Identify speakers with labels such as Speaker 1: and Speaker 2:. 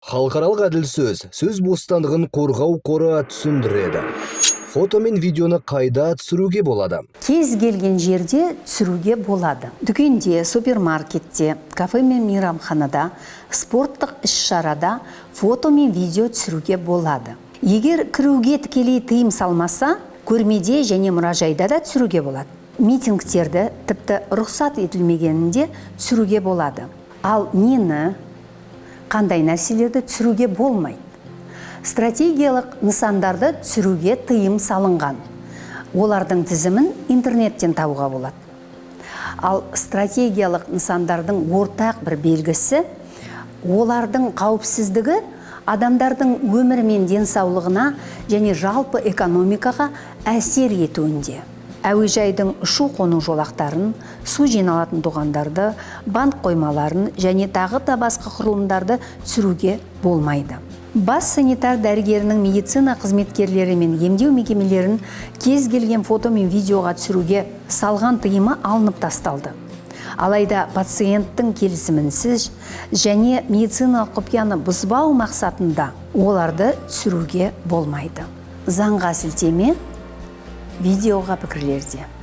Speaker 1: Халықаралық әділ сөз, сөз бостандығын қорғау қоры түсіндіреді. Фото мен видеоны қайда түсіруге болады?
Speaker 2: Кез келген жерде түсіруге болады: дүкенде, супермаркетте, кафе мен мейрамханада, спорттық іс-шарада фото мен видео түсіруге болады. Егер кіруге тікелей тыйым салмаса, көрмеде және мұражайда да түсіруге болады. Митингтерді, тіпті рұқсат етілмегенінде, түсіруге болады. Ал нені, қандай нәрселерді түсіруге болмайды? Стратегиялық нысандарды түсіруге тыйым салынған. Олардың тізімін интернеттен табуға болады. Ал стратегиялық нысандардың ортақ бір белгісі – олардың қауіпсіздігі адамдардың өмірі мен денсаулығына және жалпы экономикаға әсер етуінде. Әуежайдың ұшу қону жолақтарын, су жиналатын тоғандарды, банк қоймаларын және тағы да басқа құрылымдарды түсіруге болмайды. Бас санитар дәрігерінің медицина қызметкерлері мен емдеу мекемелерін кез келген фото мен видеоға түсіруге салған тыйымы алынып тасталды. Алайда пациенттің келісімінсіз және медициналық құпияны бұзбау мақсатында оларды түсіруге болмайды. Заңға сілтеме видеоға пікірлерде.